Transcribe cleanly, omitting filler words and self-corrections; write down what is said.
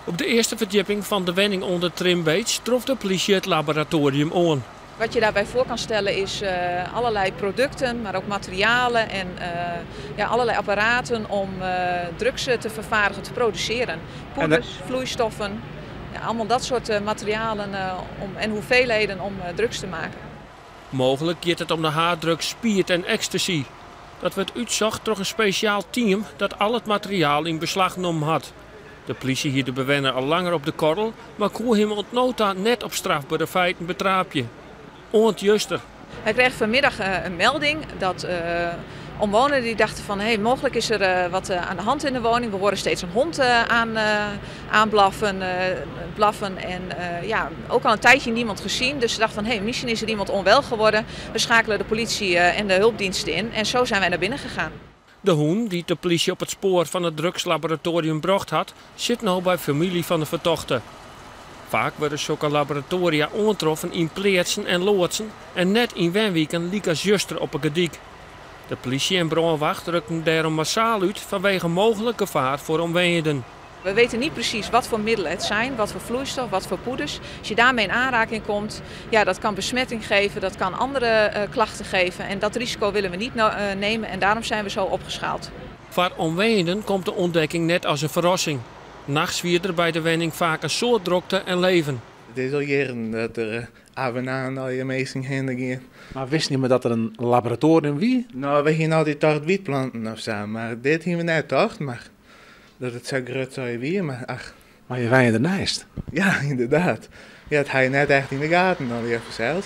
Op de earste ferdjipping fan de wenning oan de Trimbeets trof de plysje it laboratoarium oan. Wat je daarbij voor kan stellen is allerlei producten, maar ook materialen en ja, allerlei apparaten om drugs te vervaardigen, te produceren. Poeders, vloeistoffen, ja, allemaal dat soort materialen en hoeveelheden om drugs te maken. Mooglik giet it om de harddrugs speed en ecstasy. Dat wurdt útsocht troch in spesjaal team dat al it materiaal yn beslach nommen hat. De plysje hie de bewenner al langer op de korrel, mar koe him oant no ta net op strafbere feiten betraapje. Oant juster. Wij kregen vanmiddag een melding dat omwonenden die dachten van hey, mogelijk is er wat aan de hand in de woning. We horen steeds een hond aanblaffen blaffen en ja, ook al een tijdje niemand gezien. Dus ze dachten van hey, misschien is er iemand onwel geworden. We schakelen de politie en de hulpdiensten in en zo zijn wij naar binnen gegaan. De hûn, dy't de plysje op it spoar fan it drugslaboratoarium brocht hat, sit no by famylje fan de fertochte. Faak wurde sokke laboratoaria oantroffen yn pleatsen en loadsen en net yn wenwiken lykas juster op 'e Gerdyk. De plysje en brânwacht rukten dêrom massaal út fanwege mooglik gefaar foar omwenjenden. We weten niet precies wat voor middelen het zijn, wat voor vloeistof, wat voor poeders. Als je daarmee in aanraking komt, ja, dat kan besmetting geven, dat kan andere klachten geven. En dat risico willen we niet nemen en daarom zijn we zo opgeschaald. Foar omwenjenden komt de ûntdekking net as in ferrassing. Nachts wie der by de wenning faak in soad drokte en leven. It is al jierren dat der ôf en oan allegear minsken hinne gean. Mar wisten jimme dat der in laboratoarium wie? No, we hiene altyd tocht wytplanten of sa, mar dit hiene we net tocht. Mar dat it sa grut sa wie, mar ach. Mar je wenje derneist? Ja, ynderdaad. Ja, dat ha je net echt yn de gaten allegear fansels.